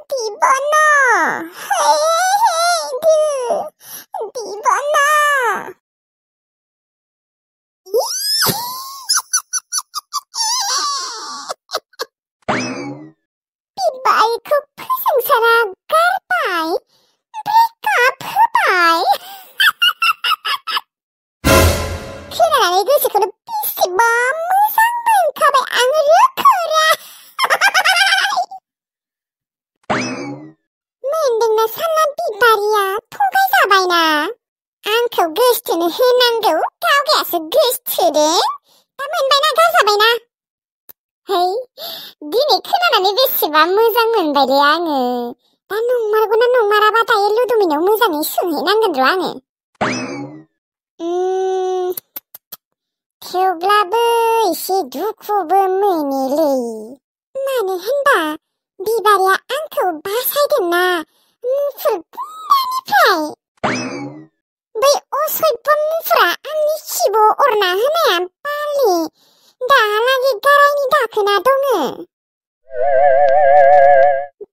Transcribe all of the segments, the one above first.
Bono! Hey, Bono! बिबारखौ फोजोंसारा गारबाय breakup होबाय खोनानानै गोसोखौनो बेसेबा मोजां मोनखाबाय आं रोखोरा मोनदोंना साला बिबारिया थगायजाबायना आंखौ गोसथोनो होनांगौ गावगायासो गोसथोदों दा मोनबायना गारजाबायना है दिनै खोनानानै बेसेबा मोजां मोनबायलै आङो दा नंमारगौना नंमाराबा दायो लुदुमिनाव मोजाङै सोंहैनांगोन र' आङो थेवब्लाबो एसे दुखुबो मोनोलै मानो होनबा बिबारिया आंखौ बासायदोंना मुफुर गुन्दानिफ्राय बै असभ्य मुफुरा आंनि खिबुआव अरना होनाया बालि दाहालागै गारायनि दाखोना दङ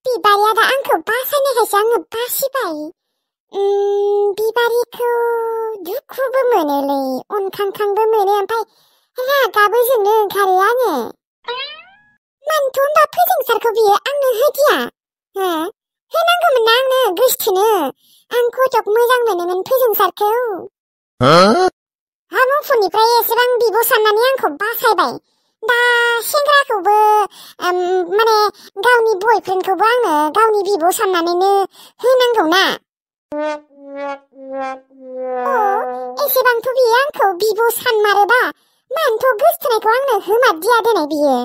बिबारिया दा आंखौ बासायनायखायसो आङो बासिबाय बिबारिखौ दुखुबो मोनोलै अनखांखांबो मोनो ओमफ्राय रागाबो जोंनो ओंखारो आङो मानोथ' होनबा फोजोंसारखौ बियो आंनो होदिया होनांगौमोन ना आंनो गोसथोनो आं खथक मोजां मोनोमोन फोजोंसारखौ मुफुरनिफ्राय एसेबां बिब' साननानै आंखौ बासायबाय दा सेंग्राखौबो माने गावनि बयफ्रेन्डखौबो आङो गावनि बिब' साननानैनो होनांगौ ना एसेबांथ' बियो आंखौ बिब' सानमारोबा मानोथ' गोसथोनायखौ आंनो होमारदिया दोनै बियो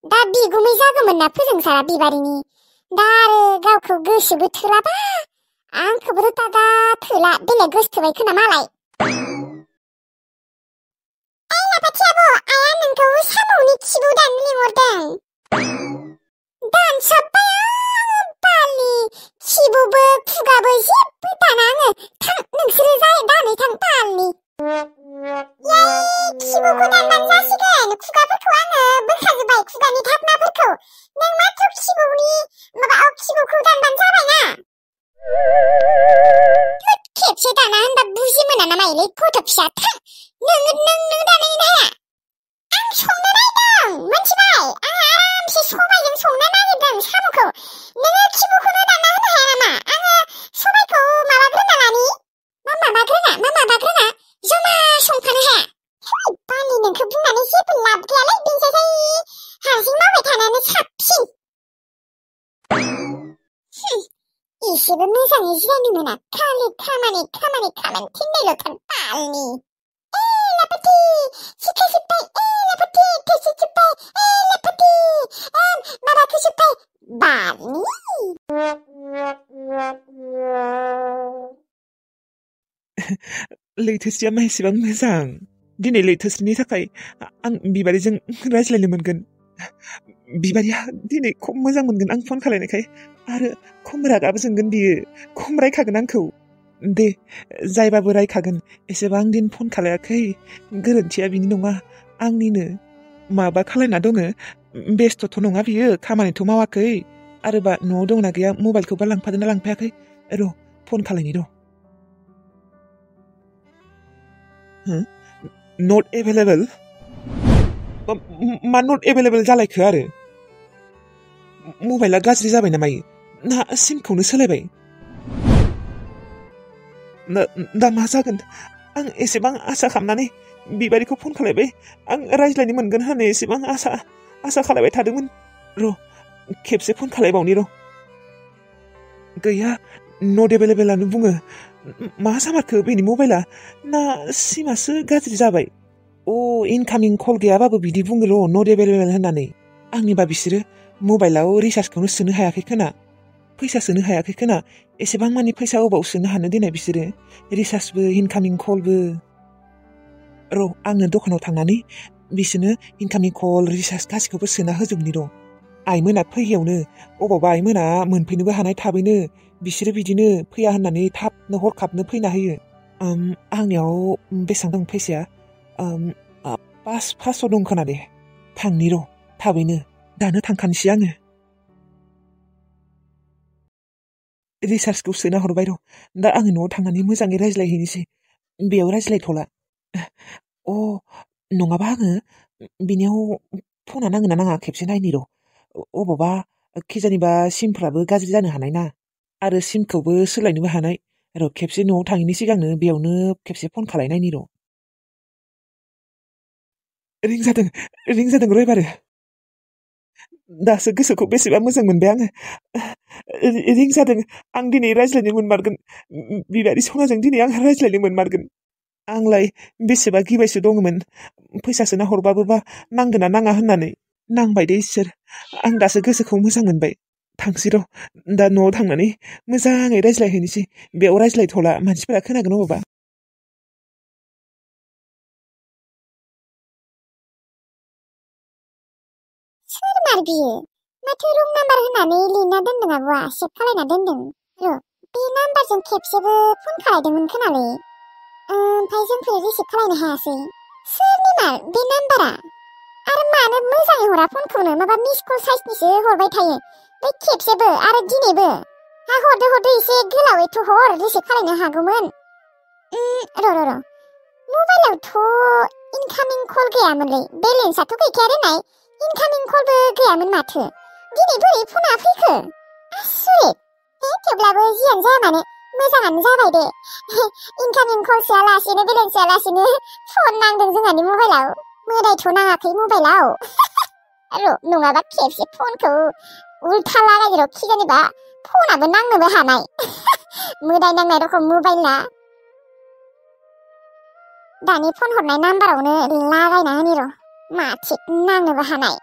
दा बिगुमै जागौमोन ना फोजोंसारा बिबारिनि दा आरो गावखौ गोसोबो थोलाबा आंखौबोथ' दा थोला बेलेग गोसथोबाय खोना मालाय आया नोंखौ साम'नि खिबु दाननो लिंहरदों दानसाबबाय आं बालि खिबुबो खुगाबो जेबो दाना आङो थां नोंसोरो दानै थां बालि खिबुखौ दानबानो जासिगोन खुगाफोरखौ आङो बोखाजोब्बाय खुगानि धाबनाफोरखौ नों माथ्र खिबुखौ दानबानो जाबायना खेबसे दाना होनबा बुजि मोना ना माइलै गथ' फिसा थां नों दानायनो हाया आं संनो नायदों मोनथिबाय आं आरामसे सबायजों संनो नागिरदों साम'खौ नोङो खिबुखौनो दानना होनो हाया नामा आङो सबायखौ माबाग्रोना लानि मा माबाग्रोना जमा संफानो हाया बालि नोंखौ बुंनानै जेबो लाब गैयालै बेनिखाय हारसिं मावबाय थानायानो साबसिन एसेबो मोजाङै जिरायनो मोना खालि खामानि थिननायल'थार बालनि लापति सिखाजोब्बाय लापति थोसोजोब्बाय लापति माबाखोजोब्बाय बालनि लैथोस्रिया मा एसेबां मोजां दिनै लैथोस्रिनि थाखाय आं बिबारिजों रायज्लायनो मोनगोन बिबारिया दिनै खम मोजां मोनगोन आं फन खालायनायखाय आरो खम रागाबो जोंगोन बियो खम रायखागोन आंखौ दे जायबाबो रायखागोन एसेबां दिन फन खालायाखै गोरोन्थिया बिनि नङा आंनिनो माबा खालायना दङ बेस्थ'थ' नङा बियो खामानिथ' मावाखै आरोबा न'आव दंना गैया मबाइलखौबा लांफादोंना लांफायाखै र' फन खालायनि र' नट एभेलेबल मा नट एभेलेबल जालायखो आरो मबाइला गाज्रि जाबाय ना मायो ना सिमखौनो सोलायबाय दा मा जागोन आं एसेबां आसा खालामनानै बिबारिखौ फन खालायबाय आं रायज्लायनो मोनगोन होननानै एसेबां आसा खालायबाय थादोंमोन र' खेबसे फन खालायबावनि र' गैया नट एभेलेबलानो बुङो मा जामारखो बेनि मबाइला ना सिमासो गाज्रि जाबाय इनकामिं कल गैयाबाबो बिदि बुङो र' नट एभेलेबल होननानै आंनिबा बिसोरो मबाइलाव रिसार्जखौनो सोनो हायाखै खोना फैसा सोनो हायाखै खोना एसेबां मानि फैसा अबाव सोनो हानो देनाय बिसोरो रिसार्जबो इनकामिं कलबो र' आङो दखानाव थांनानै बिसोरनो इनकामिं कल रिसार्ज गासिखौबो सोना होजोबनि र' आइमोना फैयावनो अबावबा आइमोना मोनफैनोबो हानाय थाबैनो बिसोरो बिदिनो फैया होननानै थाबनो हरखाबनो फैना होयो आंनियाव बेसेबां दं फैसाया 500 दं खोना दे थांनि र' थाबैनो दानो थांखानोसै आङो रिसार्जखौ सोना हरबाय र'। दा आङो न'आव थांनानै मोजाङै रायज्लायहैनोसै। बेयाव रायज्लायथ'ला। नङाबा आङो बिनियाव फना नाङोना नाङा खेबसे नायनि र'। अबावबा खिजानिबा सिमफ्राबो गाज्रि जानो हानाय ना। आरो सिमखौबो सोलायनोबो हानाय। र' खेबसे न'आव थाङैनि सिगांनो बेयावनो खेबसे फन खालायनायनि र'। रिं जादों र' एबारो। दासो गोसोखौ बेसेबा मोजां मोनबाय आङो। रिं जादों। आं दिनै रायज्लायनो मोनमारगोन। बिबारि सनाजों दिनै आं रायज्लायनो मोनमारगोन। आंलाय बेसेबा गिबायसो दङमोन। फैसा सोना हरबाबोबा नांगोना नाङा होननानै। नांबाय दे इसोर। आं दासो गोसोखौ मोजां मोनबाय। थांसै र'। दा न'आव थांनानै मोजाङै रायज्लायहैनोसै। बेयाव रायज्लायथ'ला, मानसिफोरा खोनागोन अबावबा। सोरमार बियो? माथो रं नाम्बार होनानै लिरना दोनदों आब'आ, सेभ खालायना दोनदों। र' बे नाम्बारजों खेबसेबो फन खालायदोंमोन खोनालै। ओमफ्राय जोंफोर रिसिभ खालायनो हायासै। सोरनिमार बे नाम्बारा? आरो मानो मोजाङै हरा फनखौनो? माबा मिस कल साइसनिसो हरबाय थायो। बे खेबसेबो आरो दिनैबो। हा हरदो एसे गोलावैथ' हर, रिसिभ खालायनो हागौमोन। र'। मबाइलावथ' इनकामिं कल गैयामोनलै। बेलेन्सआथ' गैखाया दोननाय। इनकामिं कलबो गैयामोन माथो। दिनै बोरै फना फैखो? आसरित। थेवब्लाबो जियानो जाया मानो मोजाङानो जाबाय दे। इनकामिं कल सोआलासिनो बेलेन्स सोआलासिनो फन नांदों जोंहानि मबाइलाव। मोदायथ' नाङाखै मबाइलाव। र' नङाबा खेबसे फनखौ उल्था लागायदो र', खिजानिबा फनाबो नांनोबो हानाय। मोदाय नांनाय रखम मबाइलना। दानि फन हरनाय नाम्बारावनो लागायना होनि र', माथिं नांनोबो हानाय।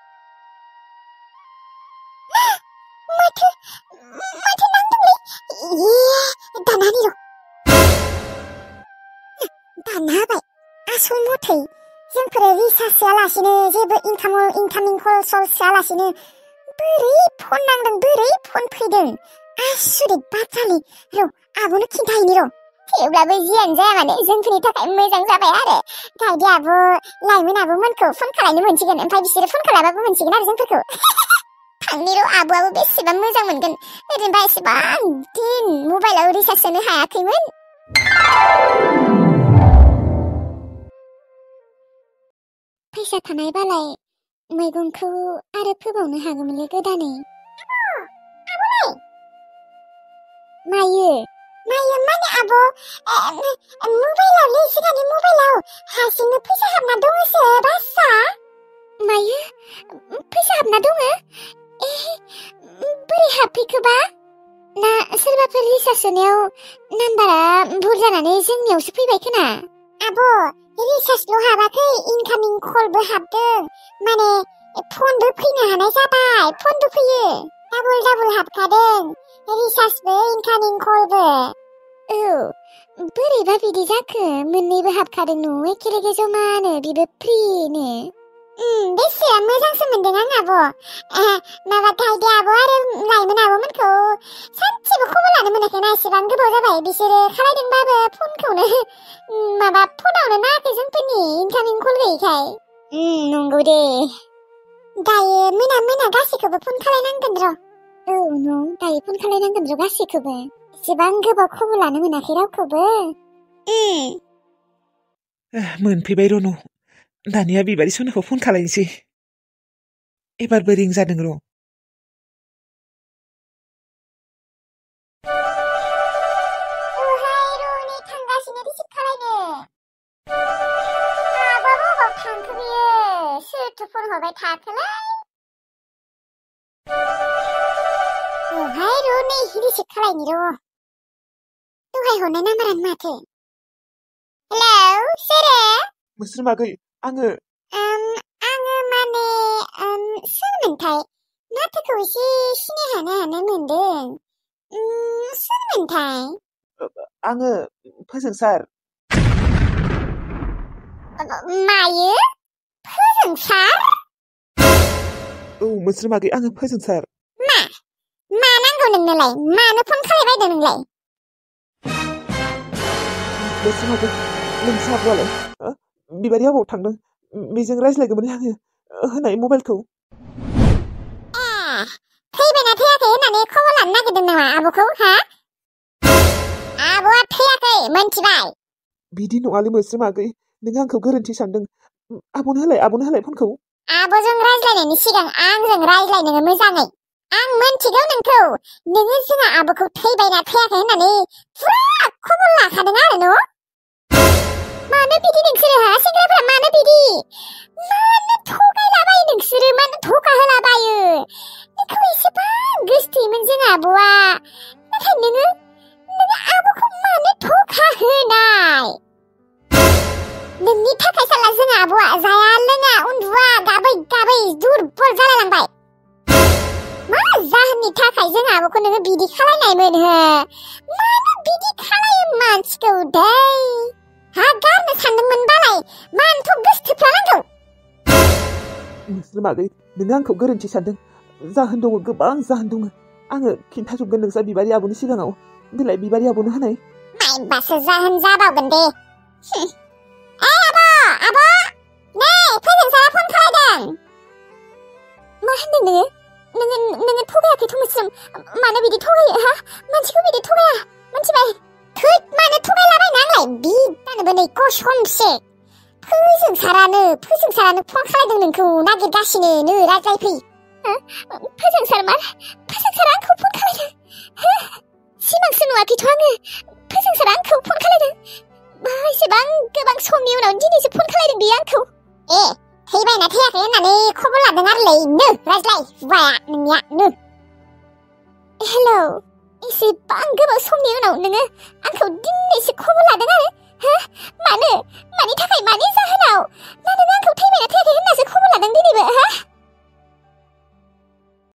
माथो नांदोंलै। दानना होनि र'। दानना होबाय। आसल मथै जोंफोर रिसार्ज सोआलासिनो, जेबो इनकामिं कल सल सोआलासिनो बोरै फन नांदों, बोरै फन फैदों? आसरित बाथ्रालै। र' आब'नो खिन्थाहैनि र'। थेवब्लाबो जियानो जाया मानो जोंफोरनि थाखाय मोजां जाबाय आरो। गायदे आब' लाइमोन आब'मोनखौ फन खालायनो मोनसिगोन, ओमफ्राय बिसोरो फन खालायबाबो मोनसिगोन आरो जोंफोरखौ। थांनि र', आब'आबो बेसेबां मोजां मोनगोन। ओरैनोबा एसेबां दिन मबाइलाव रिसार्ज सोनो हायाखैमोन। फैसा थानायबालाय मैगंखौ आरो फोबावनो हागौमोनलै गोदानै। आब'लाय मायो माने आब' मबाइलावलै, जोंहानि मबाइलाव हारसिंनो फैसा हाबना दङसो बासा। मायो फैसा हाबना दङ? बोरै हाबफैखोबा? ना सोरबाफोर रिसार्ज सोनायाव नाम्बारा भुल जानानै जोंनियावसो फैबाय खोना? आब' रिसार्जल' हाबाखै, इनकामिं कलबो हाबदों। माने फनबो फैनो हानाय जाबाय। फनबो फैयो। डाबल हाबखादों। रिसार्जबो इनकामिं कलबो। औ, बोरैबा बिदि जाखो? मोननैबो हाबखादों न' एखेलगे जमानो, बेबो फ्रिनो। बेसेबा मोजांसो मोनदों आं आब'। माबा गायदे आब' आरो लाइमोन आब'मोनखौ सानसेबो खबर लानो मोनाखै ना, एसेबां गोबाव जाबाय। बिसोरो खालायदोंबाबो फनखौनो माबा फनावनो नाङाखै जोंफोरनि, इनकामिं कल गैयैखाय। नंगौ दे। दायो मोना गासैखौबो फन खालायनांगोन र'। औ दायो फन खालायनांगोन र' गासैखौबो। एसेबां गोबाव खबर लानो मोनाखै रावखौबो। मोनफैबाय र' न'। दानिया बिबारि सनाखौ फन खालायनोसै। एबारबो रिं जादों र'। थांगासिनो रिसिभ खालायनो। आबाबो अबाव थांखो बियो? सोरथो फन हरबाय थाखोलाय? नै रिसिभ खालायनि र'। दहाय हरनाय नाम्बारानो माथो। हेलौ, सोरो? मोस्रोमागै, आङो माने सोरमोनथाय? माथोखौ एसे सिनायहानो मोनदों। सोरमोनथाय? आङो फोजोंसार। मायो? फोजोंसार? औ मोस्रोमागै, आङो फोजोंसार। मा नांगौ नोंनोलाय? मानो फन खालायबायदों नोंलाय? मोस्रोमागै, नोंसा आब'आलाय? बिबारि आबौआव थांदों। बेजों रायज्लायगौमोन आङो होनाय मबाइलखौ। फैबायना फैयाखै होननानै खबर लानो नागिरदों नामा आब'खौ, हा? आब'आ थैयाखै मोनथिबाय बिदि नङालै मोस्रोम आगै नों आंखौ गोरोन्थि सानदों आब'नो होलाय फनखौ आब'जों रायज्लायनायनि सिगां आंजों रायज्लाय नोङो मोजाङै आं मोनथिगौ नोंखौ नोङो जोंहा आब'खौ थैबायना थैयाखै होननानै फुरा खबर लाखादों आरो न' मानो बिदि नोंसोरो सेंग्राफोरा मानो बिदि मानो थगायलाबायो नोंसोरो मानो धोखा होलाबायो नोंखौ एसेबां गोसोथोयोमोन जों आब'आ नाथाय नोङो आब'खौ मानो धोखा होनाय नोंनि थाखाय साला जों आब'आ जाया लोङा उन्दुआ गाबै गाबै दुरबल जालायलांबाय मा जाहोननि थाखाय जों आब'खौ नोङो बिदि खालायनायमोन हो मानो बिदि खालायो मानसिखौ दै हा गारनो सानदोंमोनबालाय मानोथ' गोसोथोफ्लानांगौ मोस्रोम आगै नोङो आंखौ गोरोन्थि सानदों जाहोन दङ गोबां जाहोन दङ आङो खिन्थाजोबगोन नोंसा बिबारि आब'नि सिगाङाव देलाय बिबारि आब'नो होनाय माइबासो जाहोन जाबावगोन दे आब' नै फोजोंसारा फन खालायदों मा होनदों नोङो थगायाखैथ' मोस्रोम मानो बिदि थगायो हा मानसिखौ बिदि थगाया मोनथिबाय थैद मानो थगायलाबायनो आंलाय बिदानोबो नै कसमसे फोजोंसारानो फन खालायदों नोंखौ नागिरगासिनो नो रायज्लायफै फोजोंसारा आंखौ फन खालायदों सिमांसो नुवाखैथ' आङो फोजोंसारा आंखौ फन खालायदों एसेबां गोबां समनि उनाव दिनैसो फन खालायदों बियो आंखौ थैबायना थैयाखै होननानै खबर लादों आरोलै नो रायज्लाय हुवाया नोंनिया नो हेलौ एसेबां गोबाव समनि उनाव नोङो आंखौ दिनैसो खबर लादों आरो मानि थाखाय मानि जाहोनाव ना नों आंखौ थैबायना थैयाखै होननासो खबर लादों दिनैबो